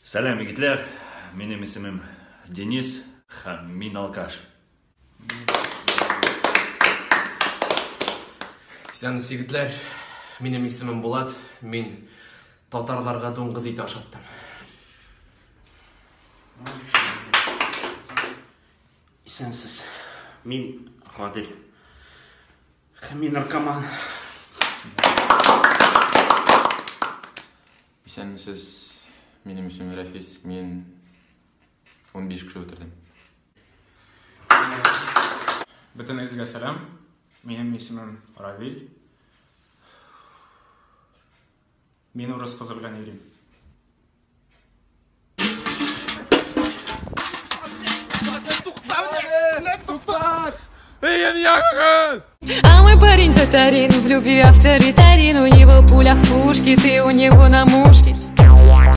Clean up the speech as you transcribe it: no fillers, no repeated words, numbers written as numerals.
Сәлам, егетләр. Минем исемем Денис һәм мин алкаш. Исәнмесез, егетләр. Минем исемем Булат. Мин татарларга дуңгыз ите ашаттым. Исәнсез. Мин Гадел. Һәм мин наркоман. Исәнмесез. Минем исемем Рәфис. Мин 15 кеше үтердем. Бөтенегезгә сәлам. Минем исемем Равил. Мин урыс кызы белән йөрим. А мой парень татарин, в любви авторитарин. У него пуля в пушке, ты у него на мушке.